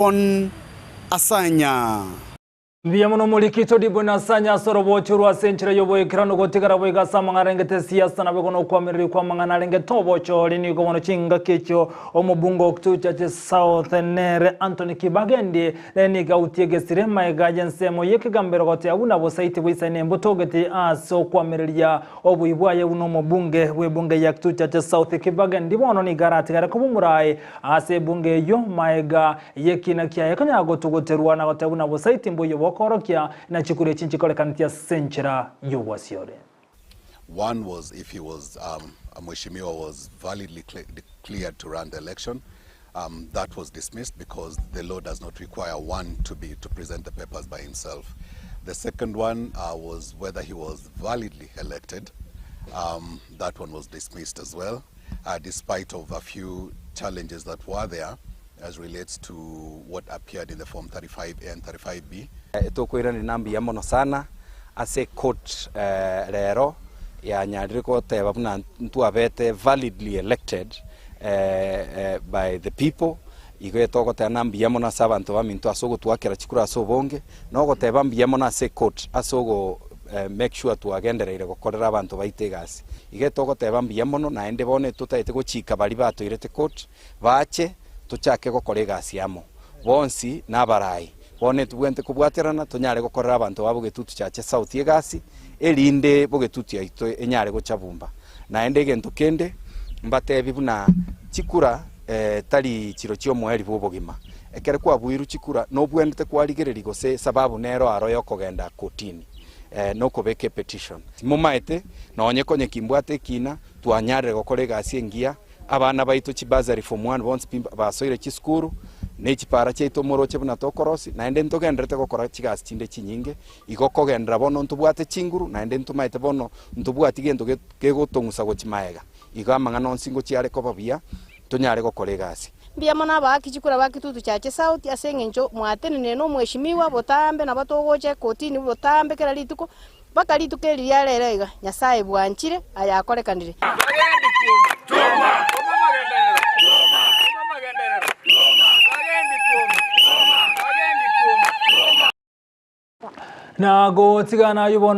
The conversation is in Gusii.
Dibon Asanya. Mbuya mono Omoriki Dibon Asanya ase orobocho rwa ase enchera y'oboikeranu gotigara boigo ase amang'ana arengete esiasa naboigo nokoamererigwa kw'amang'ana arengete obochori nigo bono chingaki echio omobunge o Kitutu Chache South nere Anthony Kibagendi nere nigo autie egesire magega y'ensemo y'ekegambero goteba buna bosaiti boisaine embotogeti ase okoamereria Oboyi bwaye buna omobunge bw'ebunge ya Kitutu Chache South Kibagendi bono nigo aratigare koba omoraai ase ebunge eyio maega y'ekiina kiaye konyara gotuguterwa na goteba buna bosaiti mboiyo bokoorokia na chikura echi nchikorekaneti ase enchera y'obwasiore. One was if he was um, Mheshimiwa was validly cleared to run the election. Um, that was dismissed because the law does not require one to be to present the papers by himself. The second one uh, was whether he was validly elected. Um, that one was dismissed as well, uh, despite of a few challenges that were there as relates to what appeared in the form 35A and 35B. Tokoiraneria na mbuya mono sana ase ecourt rero yanyarire goteba buna ntwabete validly elected by the people, igo togoteba na mbuya mono ase abanto baminto ase ogotwakera chikura ase obonge, na ogoteba mbuya mono ase ecourt ase ogo make sure twagendereire gokorera abanto baito egasi. Igo togoteba mbuya mono naende bono totagete gochika baria batoirete court bache tochake gokora egasi amo, bonsi nabarai. Bono etobwenerete kobwaterana tonyare gokorera abanto ba Bogetutu Chache South egasi, erinde Bogetutu yaito enyare gochabumba. Naende egento kende mbatebi buna chikura tari chiro chi'omoerio bw'obogima. Ekero kwabuirwe chikura nobwenerete kwarigereria gose esababu nero aro yokogenda kotini nokobeka epetition. Momaete nonye konye kimbwate ekina twanyarire gokora egasi engiya. Abana baito chibursary form one bonsi pi basoire chisukuru, ne chipara chiaito moroche buna tokorosia, naende ntogendererete gokora chigasi chinde chinyinge, igo kogenderera bono ntobwate chinguru, naende ntomaete bono ntobwati gento kegotong'usa gochia maega. Igo amang'ana onsi ngochia are koba buya, tonyare gokora egasi. Mbuya mono abaaki chikura ba Kitutu Chache South ase eng'encho mwatenenire na omweshimiwa botambe nabo togocha ekotini botambe kera rituko, Mpaka rituko eri ria rero iga, Nyasae bwanchire aya akorekanire. Na gotigana ayio bono.